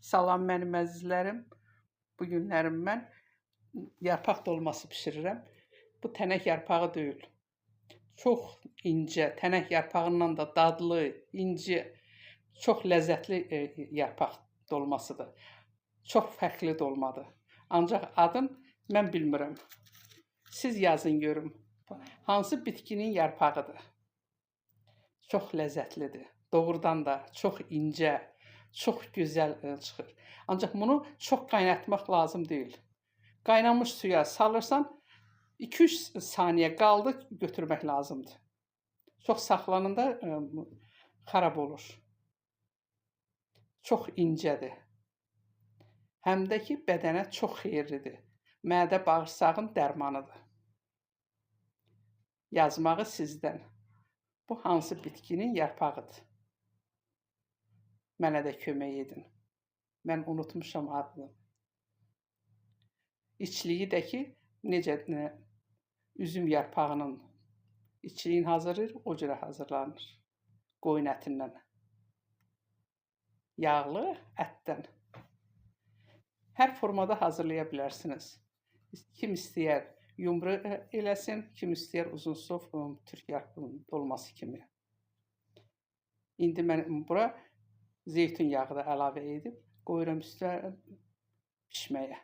Salam mənim əzizlərim. Bu günlərim mən yarpaq dolması bişirirəm. Bu tənək yarpağı deyil. Çox incə, tənək yarpağından da dadlı, incə, çox ləzzətli yarpaq dolmasıdır. Çox fərqli dolmadır. Ancaq adın mən bilmirəm. Siz yazın görüm. Hansı bitkinin yarpağıdır? Çox ləzzətlidir. Doğrudan da çox incə, çox gözəl çıxır. Ancaq bunu çox qaynatmaq lazım deyil. Qaynamış suya salırsan, 2-3 saniyə qaldı götürmək lazımdır. Çox saxlananda xarab olur. Çox incədir. Həm də ki bədənə çox xeyirlidir. Mədə bağırsağın dərmanıdır. Yazmağı sizdən. Bu hansı bitkinin yarpağıdır? Mənə də kömək edin. Mən unutmuşam adını. İçliyi də ki, necə üzüm yarpağının içliyini hazırlayır, o cürə hazırlanır. Qoyun ətindən. Yağlı ətdən. Hər formada hazırlaya bilərsiniz. Kim istəyər yumru eləsin, kim istəyər uzunsov türk dolması kimi. İndi mən bura zeytun yağı da əlavə edib qoyuram üstə bişməyə.